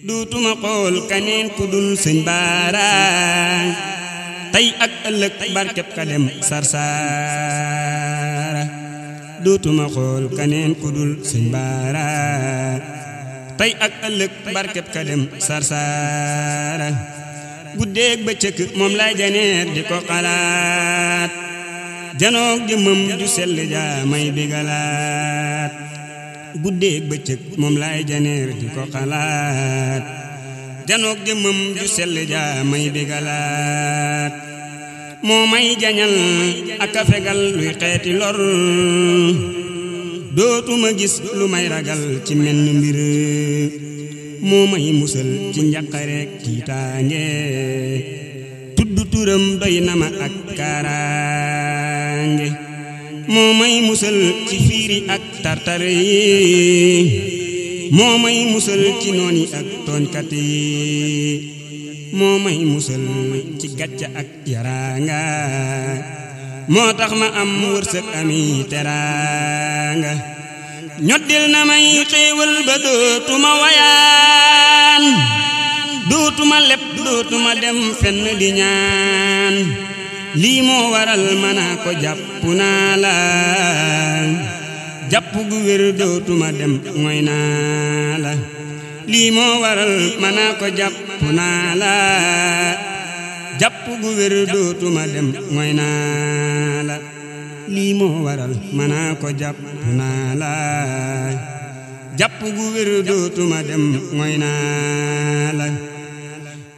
duutuma xool kaneen ku dul sëñ baara tey ak ëllëg barkeb ka dem sarsaara duutuma xool kaneen ku dul sëñ baara tey ak ëllëg barkeb ka dem sarsaara guddeeg bëccëg moom lay janeer di ko xalaat janoog jëmmam ju sell ja may bigalaat guddeeg bëccëg moom lay janeer di ko xalaat janoog jëmmam ju sell ja may bigalaat moo may jañal ak a fegal luy xeeti lor dootuma gis lu may ragal ci menn mbir moo may musal ci njàqareek tiitaange tudd turam doy na ma ak kaaraange moo may musal ci fiiri ak tartare yi moo may musal ci noon yi ak tooñkat yi moo may musal ci gàcca ak yaraanga moo tax ma am wërsëg ami teraanga ñoddil na may xéewal ba dootuma wayaan dootuma leb dootuma dem fenn di ñaan lii moo waral mana ko jàpp naa la jàpp gu wér dootuma dem ngoy naa la lii moo waral mana ko jàpp naa la jàpp gu wér dootuma dem ngoy naa la lii moo waral mana ko jàpp naa la jàpp gu wér dootuma dem ngoy naa la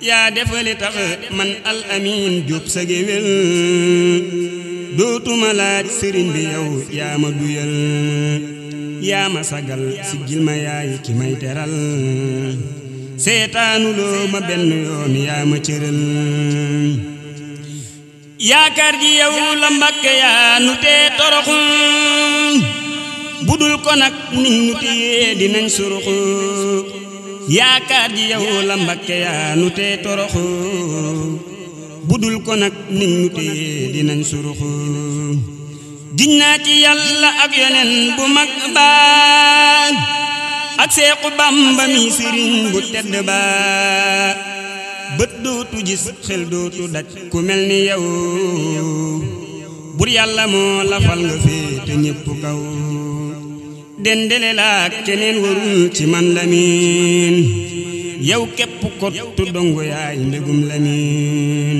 yaa defali tax man al amin Jóob sa géwél dootuma laaj sëriñ bi yow yaa ma duyal yaa ma sagal siggil ma yaay ki may teral seetaanuloo ma benn yoon yaa ma cëral yaakaar ji yow la Mbàkke yaa nu tee toroxu budul ko nag niñ nu téye dinañ suruxu yaakaar ji yow la Mbàkke yaa nu tee toroxu budul ko nag niñ nu téye dinañ suruxu giñ naa ci Yàlla ak yonen bu mag ba ak Seexu Bamba mi sëriñ bu tedd ba bët dootu gis xel dootu daj ku mel ni yow bur Yàlla moo la fal nga féete ñépp kaw dendele laa keneen warul ci man Lamin yow képp kottu dongo yaay mbégum Lamin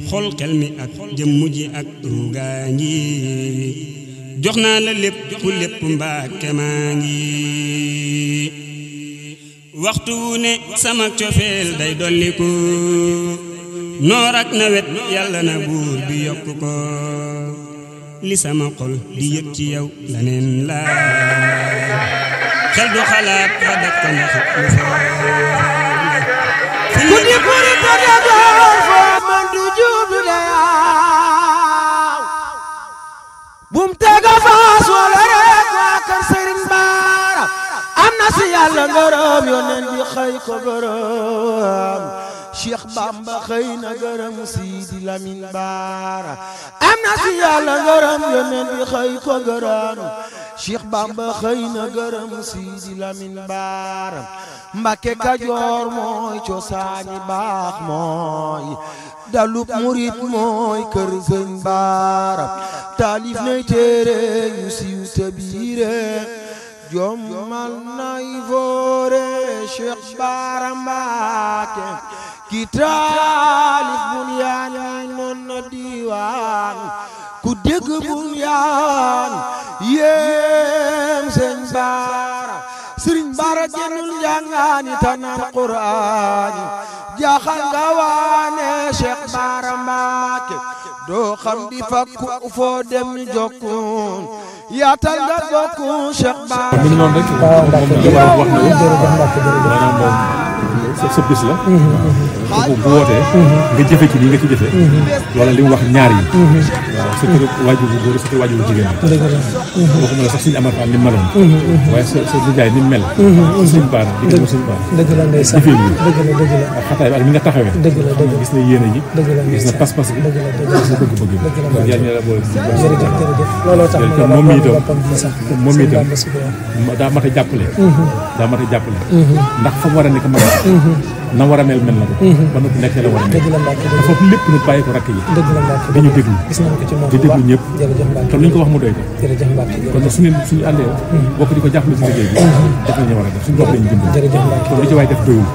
xol xel mi ak jëmmu ji ak ruugaa ngi jox naa la lépp Mbàkke maa ngi waxtu ne sama cofeel day dolliku noor ak nawet Yàlla na buur bi yokk ko li sama xol di yëg ci yow laneen la xel du xalaat ba dakk ndax lu ku di kuri ko dagoor foo man du jublu de yaaw bum tega faas wala rek waa kër Sëriñ Baara am na si Yàlla ngërëm yoneen bi xëy ko gërëm Cheikh Bamba xëy na gërëm Sidi Lamin Baara am na si Yàlla ngërëm yoneen bi xëy ko gërëm Cheikh Bamba xëy na gërëm Sidi Lamin Baara Mbàkke Kajoor mooy cosaani baax mooy dalub murit mooy kër Sëñ Baara taalif nay téere yu siiw te biire jommal nay foore Cheikh Baara Mbàkke ki taalif bunyaan noon na diiwaan ku dégg bunyaan yéem Sëñ Baara Sëriñ Baara jënul njàngaani tanal Qur'aani jaaxal nga waane Cheikh Baara Mbàkke doo xam di fakku foo dem jokku yaatal nga bokku Cheikh Baara sa bis la bu wootee nga jëfe ci lii nga ci jëfe wala li mu wax ñaar yi waaw surtout waajur bu góor surtout waajur bu jigéen waxuma la sax suñu Amar Fall ni meloon waaye sa nijaay ni mel suñu baar di ko suñu baar jëfee bi ak xataay bi ak ni nga taxawee gis na yéene ji gis na pas-pas bi gis na bëgg-bëgg bi yàlla ñu la boole moom itam daa mat a jàppale ndax fa mu war a nekk ma na war a mel na ko ba noppi nekk la war a mel dafa lépp nag bàyyi ko rakk yi dañu déglu di déglu ñëpp te lu ñu ko wax mu doy ko kon nag suñu àndee bokk di ko jàppale ci liggéey bi def nañu war a def suñu bopp lañu dimbali kon li ci waay def doyul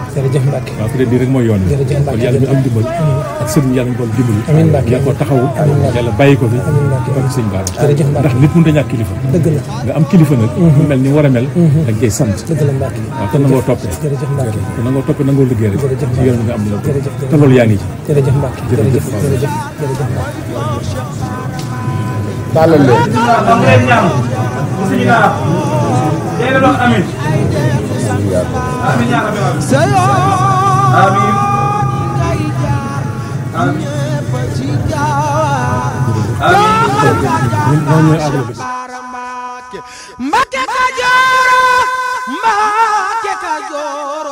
waaw peut-être lii rek mooy yoon wi kon yàlla ñu am dimbal ak sëriñ yàlla ñu bool dimbali yàlla ko taxawu yàlla bàyyi ko fi ak sëñ Bara ndax nit mënut a ñàkk kilifa nga am kilifa nag mu mel ni war a mel ak ngay sant waaw te nangoo topp te nangoo topp nangoo liggéey rek ci yoon nga am la te loolu yaa ngi ci jërëjëf Mbacke jërëjëf tàllal leen Mbacke Kajoor